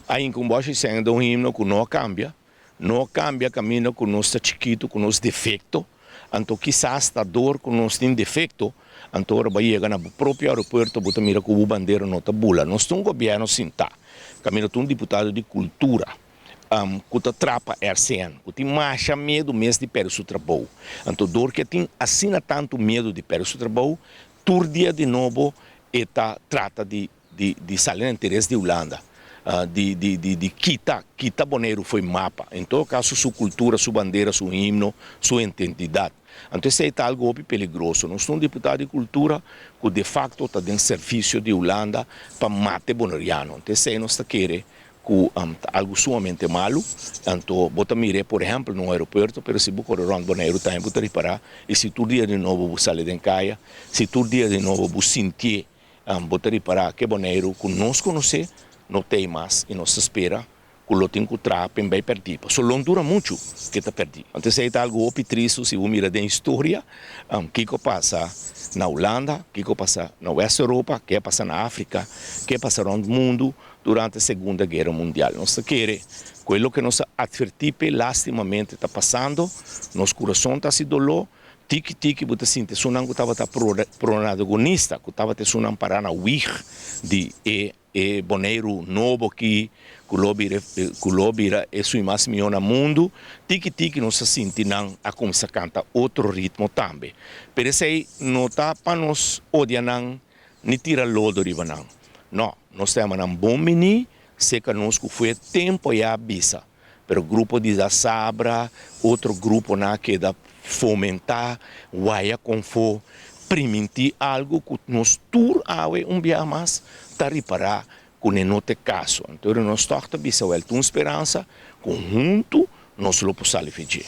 A hinka un bòshi sèn den un himno ku no a kambia, no a kambia kaminda ku nos ta chikitu ku nos defekto, anto kisas ta dor ku nos tin defekto, anto ora bo a yega na bo propio aeropuerto bo ta mira ku bo bandera no ta bula. Nos ta un gobièrnu sintá, kaminda ta un diputado di kultura ku ta traha pa RCN, ku tin masha miedu mes di pèrdè su trabou. Anto dor ku e tin asina tantu miedu di pèrdè su trabou, tur dia di nobo e ta trata di di sali na interes di Hulanda, di di di di kita kita Boneiru fo'i mapa, en todo kaso su kultura, su bandera, su himno, su identidat. Anto esei ta algu hopi peligroso. Nos ta un diputado di kultura ku de fakto ta den servisio di Hulanda pa mata e boneriano. Anto esei nos ta kere ku ta algu sumamente malu. Anto bo ta mir'é por ehèmpel na un aeropuerto, pero si bo kore rònt Boneiru tambe bo ta ripará, i si tur dia di nobo bo sali den kaya, si tur dia di nobo bo sintié Bo ta ripará ke Boneiru ku nos konosé no t'ei mas i nos ta spera ku lo tin ku traha p'en bai pèrdí. Pasobra lo no dura muchu ke ta pèrdí. Anto esei ta algu hopi tristu si bo mira den historia kiko a pasa na Hulanda, kiko a pasa na West Europa, ke a pasa na Afrika, ke a pasa rònt mundu durante Segunda Guera Mundial. Nos ta kere ku e loke nos a atvertí p'e lastimamente ta pasando. Nos kurason ta hasi doló. Tiki tiki bo ta sinti esunnan ku tabata pronadogonista, ku tabata esunnan pará na wig di e e Boneiru nobo aki ku lo bira ku lo bira esun mas mihó na mundu. Tiki tiki nos a sinti nan a kuminsá kanta otro ritmo tambe. Pero esei no ta pa nos odia nan ni tira lodo riba nan. No, nos ta yama nan bon biní seka nos ku fue tempu ya a bisa. Pero grupo di Da Sabra, otro gruponan a keda fomentá, waya konfó, primintí algu ku nos tur awe un bia mas ta ripará ku ne no ta e kaso. Anto nos tòg ta bisa wèl ta un speransa ku huntu nos lo por sali fe dje.